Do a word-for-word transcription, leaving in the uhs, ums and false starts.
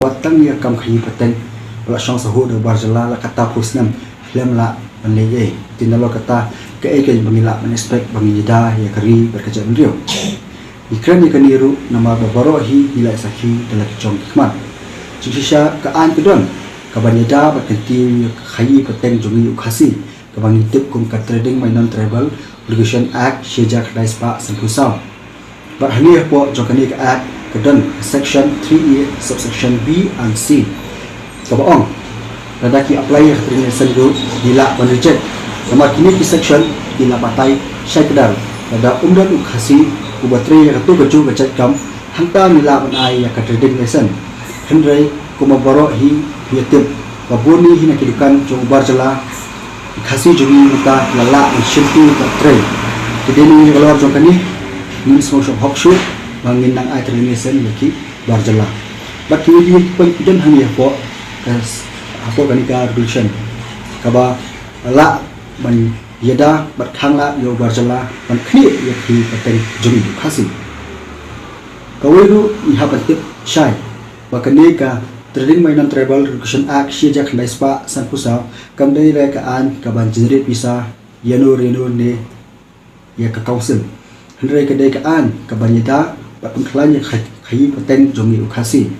wat tang ïa ka kam khaïi pateng ba la shong sahuh da u bar jylla la katta phew snem, hlem lah ban leh ei. Te nalor kata, kaei kaba ngi lah ban expect ba ngin ïada ïa ka ri bad ka jaitbynriew? Ngi kren ïa kane ruh namar ba baroh hi ngi la sakhi da la ki jong ki khmat. Jingshisha ka aiñ ka don kaban ïada bad kyntiew ïa ka khaïi pateng jong ngi u Khasi, kaba ngi tip kum ka Trading by Non-Tribal Regulation Act shi hajar khyndai spah sanphew saw. Bad hangne hapoh jong kane ka Act ka don ka Section three A, subsection B and C, kaba ong, lada ki apply ïa ka trading license ruh, ki lah ban reject. Namar kine ki section ki la batai shai kdar, lada um don u Khasi uba trei ïa kato kajuh ka jait kam, hangta ngi lah ban ai ïa ka trading license. Hynrei kumba baroh hi ngi tip, ba bun hi na ki dukan jong u bar jylla, ki Khasi jong ngi mynta la lah ban shimti bad trei. Te dei na ngi halor jong kane, ngim sngewsih hok shuh ba ngin nang ai trading license ïa ki bar jylla. Bad kiwei de ki point ki don hangne hapoh ka, hapoh kane ka regulation, kaba lah ban ïada bad khang lah ïa u bar jylla ban khnieh ïa ki pateng jong ngi u Khasi. Kawei ruh ngi hap ban tip shai ba kane ka Trading by Non-Tribal Regulation Act shi hajar khyndai spah sanphew saw kam dei re ka aiñ kaban generate pisa ïa no re no ne ïa ka council. Hynrei ka dei ka aiñ kaban ïada bad pynkhlaiñ ïa ka khaïi pateng jong ngi u Khasi.